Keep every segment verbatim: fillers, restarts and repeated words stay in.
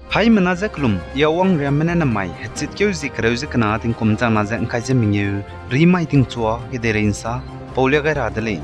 Haimena ze kelum, I Awang Riamme ne namai hechitkeu zie kereu ze kena tingkum changna ze ngkai ze mengeu, rimai tingchua kedeirei nsa paulia gai ra de lei.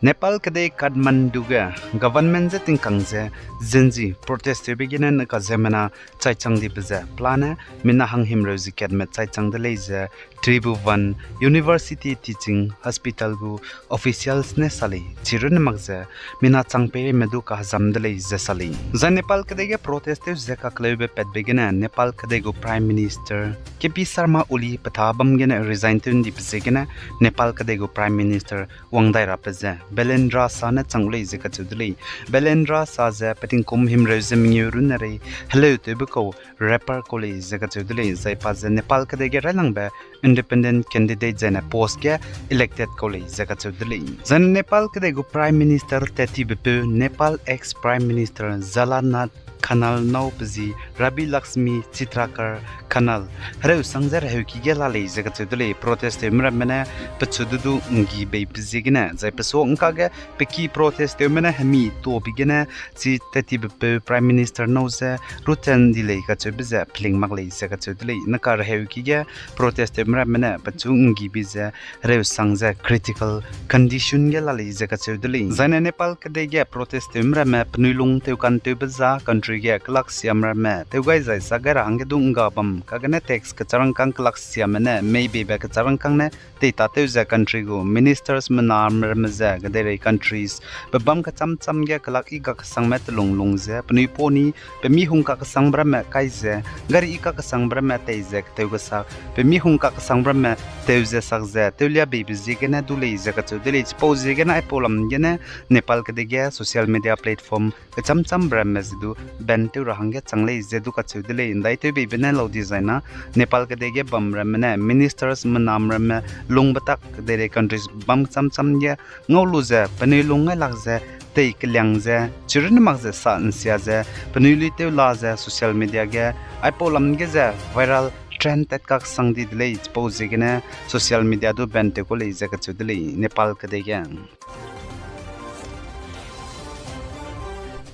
Nepal kedei Kathmandu ge government je tingkang ze Gen Z protest tewbe gene neka ziemmena chaichang dibe ze pelane mina hanghimreu ze katme chaichang de lei ze Tribhuvan University Teaching Hospital gu officials ne sa lei. Chirunne mak ze mina chang peireime du kahezam de lei ze sa lei. Zai Nepal kedei ge protest tew ze kakleube patbe gene Nepal kedei gu Prime Minister K P Sharma Oli petha bam gene resign tew ndibe ziegene Nepal kedei gu Prime Minister wang dai rabe ze Bailendra Shah ne chang lei ze kacheu de lei. Bailendra Shah ze petingkum himreu ze mengeu runne rei heleu tewbe kau rapper kau lei ze kacheu de lei. Zai pa ze Nepal kedei ge railangbe independent candidate zaine post ge elected kau lei ze kacheu de lei. Zaine Nepal kedei gu Prime Minister tatibepeu Nepal ex Prime Minister Jhalanath Khanal nâu pe zi Rabi Lakshmi Chitrakar Khanal hereu sang ze reheuki ge la lei ze kacheu de lei. Protest tewme ramme ne pechu du du nggi beibe ziegene zai pesu ngka ge pe ki protest tewme ne hemi tuabe gene chi tatibepeu Prime Minister nâu ze rutan di lei kacheube ze peling mak lei ze kacheu de lei. Neka reheuki ge protest tewme ramme ne pechu nggibe ze hereu sang ze critical condition ge la lei ze kacheu de lei. Zaine Nepal kedei ge protest tewme ramme penui lung tewkantewbe za country ge kelaksiame ramme tew gai zai sa gai ra hangge du ngga bam kagene tax kecharangkâng kelaksiame ne mei beibe kecharangkâng ne teitatew ze country gu ministers mename ramme ze kedeirei countries pe bam kechamcham ge kelak i kakesangme telung lung ze penui poni pe mi hung kakesangbe ramme kai ze gari i kakesangbe ramme tei ze ketew kesak pe mi hung kakesangbe ramme tew ze sak ze tewlia beibe ziegene du lei ze kacheu de lei. Chipau ziegene aipau lam gene Nepal kedei ge social media platform kechamchambe ramme ze du ban tew ra hangge chang lei ze du kacheu de lei. Ndaitew beibe ne lau dizai na Nepal kedei ge bam ramme ne ministers mename ramme lungbe tak kedeirei countries bam kechamcham ge ngau lu ze penui lung ngailak ze tei keliang ze chirunne mak ze sa nsia ze penui luitew la ze social media ge aipau lam ge ze viral trend tat kaksang di de lei. Chipau ziegene social media du ban tew kau lei ze kacheu de lei Nepal kedei ge.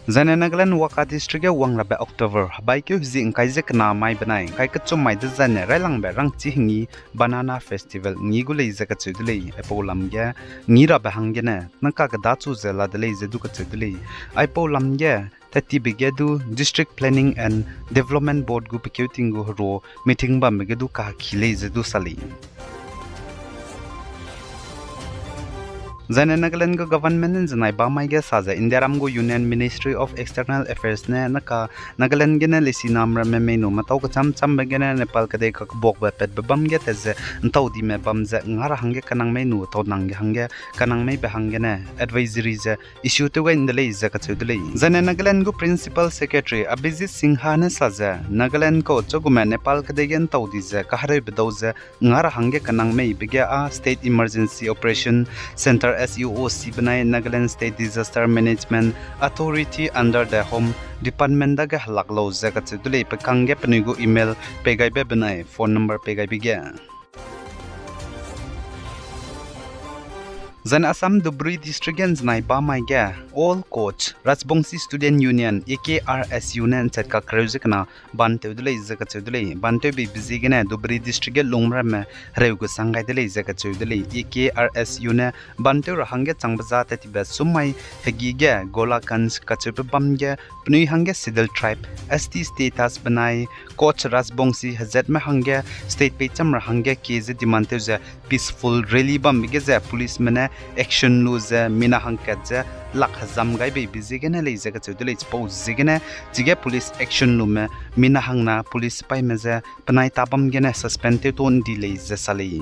Zaine Nagaland Wokha District ge wang rabe October hebaikeu hezi ngkai ze kena mai benai ngkai kechum mai dezaine railangbe rangchi hengi Banana Festival ngi gu lei ze kacheu de lei. Aipau lam ge ngi rabe hanggene nang kakedachu ze la de lei ze du kacheu de lei. Aipau lam ge tattibe ge du District Planning and Development Board gu pekeu ting gu hero meeting bambe ge du kaheki lei ze du sa lei. Zaine Nagaland gu government ne nzenai bamai ge sa ze Indiaram gu Union Ministry of External Affairs ne naka Nagaland gene lesiname ramme meinume tau kechamchambe gene Nepal kedei kakbuakbe patbe bam ge tat ze ntaudime bam ze nga ra hangge kanang meinu tau nang ge hangge kanang meibe hanggene advisory ze issue tew gai nde lei ze kacheu de lei. Zaine Nagaland gu Principal Secretary Abhijit Singha ne sa ze Nagaland kau chagume Nepal kedei ge ntau di ze kahereube dau ze nga ra hangge kanang meibe ge â State Emergency Operation Centre, S E O C benai Nagaland State Disaster Management Authority under the Home Department dage helak lau ze kacheu de lei. Pe kangge penui gu email pei gaibe benai phone number pei gaibe ge Zaine Assam Dhubri District ge nzenai bamai ge All Koch Rajbongshi Student Union, A K R S U ne nchat kakereu ze kena ban tew de lei ze kacheu de lei. Ban tewbeibe ziegene Dhubri District ge lungme ramme hereu gu sang gai de lei ze kacheu de lei. A K R S U ne ban tew ra hangge changbe za tattibe summai hegî ge Golaganj kacheube bam ge penui hangge Scheduled Tribe, S T status benai Koch Rajbongshi hezatme hangge state peicham ra hangge kie ze demand tew ze peaceful rally bambe ge ze policeme ne action lu ze mina hangkat ze lak hezam gai beibe ziegene lei ze kacheu de lei. Chipau ziegene chige police action lume mina hangna police sipaime ze penai ta bam gene suspend tew to ndi lei ze sa lei.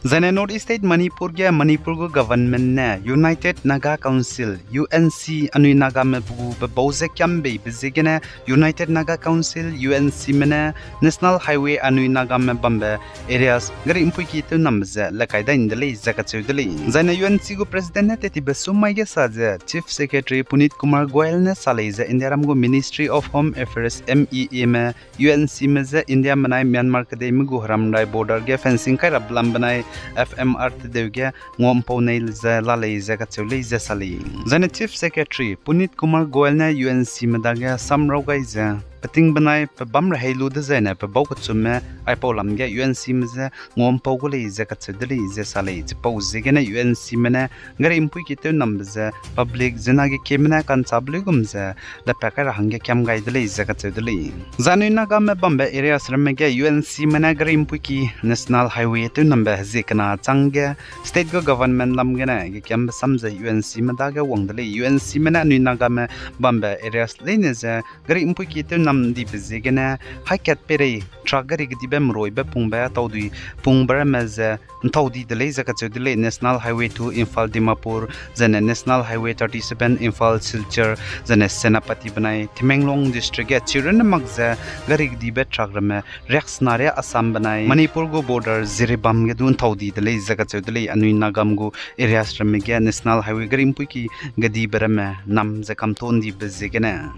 Zaine North East State Manipur ge Manipur gu government ne United Naga Council, U N C, anui Nagame pe gu pe bau ze kiam beibe ziegene United Naga Council, U N Cme ne National Highway anui Nagame bambe areas gari mpuiki tewnambe ze lekai dai de lei ze kacheu de lei. Zaine U N C gu president ne tetibe sumai ge sa ze Chief Secretary Puneet Kumar Goel ne sa lei ze Indiaram gu Ministry of Home Affairs, M E Ame U N Cme je India benai Myanmar kedeime gu heramrai border ge fencing kai rabe lam benai F M R tedeu ge nguampau nei ze la lei ze kacheu lei ze sa lei. Zaine Chief Secretary Puneet Kumar Goel ne U N Cme dage samrau gai ze peting benai pe bam rehei lu dezaine pe bau kechumme aipau lam ge U N Cme je nguampau gu lei ze kacheu de lei ze sa lei. Chipau ziegene U N Cme ne gari mpuiki tewnambe ze public zenage kieme ne kanchabe luigum ze lepat kai ra hangge kiam gai de lei ze kacheu de lei. Zai anui Nagame bambe areas ramme ge U N Cme ne gari mpuiki National Highway tewnambe hezie kena chang ge state gu government lam gene gekiambe sam ze U N Cme dage wang de lei. U N Cme ne anui Nagame bambe areas leine ze gari mpuiki tewnam dibe ziegene haikat peirei truck gari kedibe meruibe pungbe taudui pungbe ramme ze ntau di de lei ze kacheu de lei. National Highway two Imphal Dimapur, zaine National Highway thirty-seven Imphal Silchar, zaine Senapati benai Tamenglong district ge chirunne mak ze gari kedibe truck ramme riaksena ria Assam benai Manipur gu border Jiribam ge du ntau di de lei ze kacheu de lei. Anui Nagam gu areas ramme ge National Highway gari mpuiki kedibe ramme nam ze kamto ndibe ziegene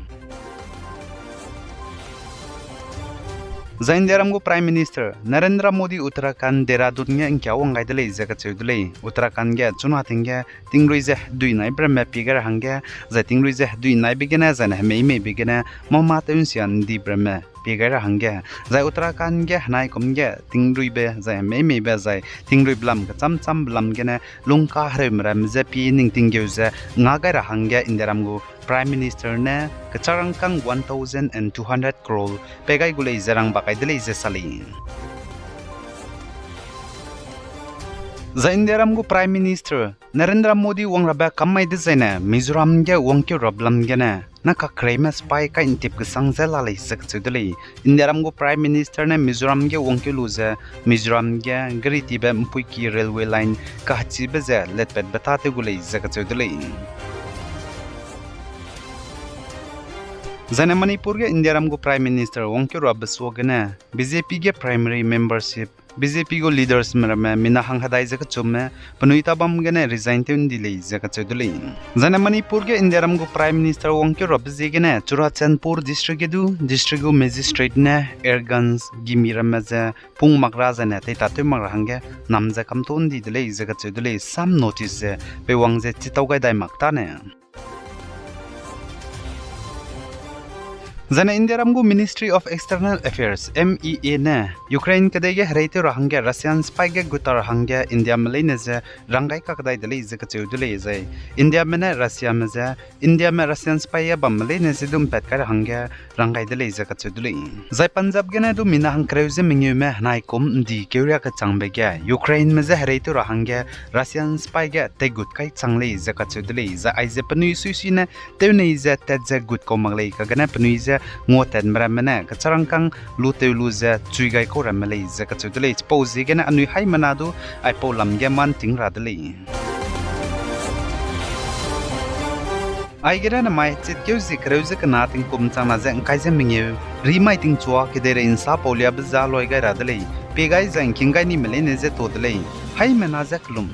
Zai Indiaram gu Prime Minister Narendra Modi Uttarakhand Dehradun ge ngkia wang gai de lei ze kacheu de lei. Uttarakhand ge chuna ting ge tingrui ze hedui naibe ramme pie gai ra hangge, zai tingrui ze hedui naibe gene, zaine hemei meibe gene, mâ mâ tew nsia ndibe ramme pie gai ra hangge, zai Uttarakhand ge henai kum ge tingruibe, zai hemei meibe, zai tingruibe lam kechâm châmbe lam gene, lungka hereume ramme je pie ning tinggeu ze nga gai ra hangge Indiaram gu Prime Minister ne kecharangkâng one thousand and two hundred crore pei gai gu lei ze rang bak kai de lei ze sa lei. Zai Indiaram gu Prime Minister Narendra Modi wang rabe kam mai dezaine Mizoram ge wangkeu rabe lam gene, na kakreime sipai kai ntip kesang ze la lei ze kacheu de lei. Indiaram gu Prime Minister ne Mizoram ge wangkeu lu ze, Mizoram ge gari tibe mpuiki railway line kahechibe ze letpatbe tâtew gu lei ze kacheu de lei. Zaine Manipur ge Indiaram gu Prime Minister wangkeu rabe suagene B J P ge primary membership, B J P gu leadersme ramme mina hang hedai ze kechumme penui tabam gene resign tew ndi lei ze kacheu de lei. Zaine Manipur ge Indiaram gu Prime Minister wangkeu rabe ziegene Churachandpur district ge du district gu magistrate ne air guns gimi ramme ze pung mak ra zaine teitatew mak ra hangge nam ze kamto ndi de lei ze kacheu de lei, sam notice ze peiwang ze chitau gai dai mak tâne. Zaine Indiaram gu Ministry of External Affairs, M E A ne Ukraine kedei ge hereitew ra hangge Russian sipai ge gut ta ra hangge Indiame leine ze ranggai kakdai de lei ze kacheu de lei zai. Indiame ne Russiame ze, Indiame Russian sipai ge bamme leine ze du mpat kai ra hangge ranggai de lei ze kacheu de lei. Zai Punjab gene du mina hangkereu ze mengeume henai kum ndi keuria kechangbe ge Ukraineme je hereitew ra hangge Russian sipai ge teigut kai chang lei ze kacheu de lei. Zai aize penui suisui ne tewnei ze tat ze gut kau mak lei kagene penui je nguatatme ramme ne kecharangkâng lu tew lu ze chui gai kau ramme lei ze kacheu de lei. Chipau ziegene anui haimena du aipau lam ge mâ nting ra de lei. Aigene namai chitkeu zie kereu ze kena tingkum changna ze ngkai ze mengeu, rimai tingchua kedeirei nsa pauliabe ze loi gai ra de lei, pie gai zai ngking gai nime leine ze ta de lei, haimena ze kelum.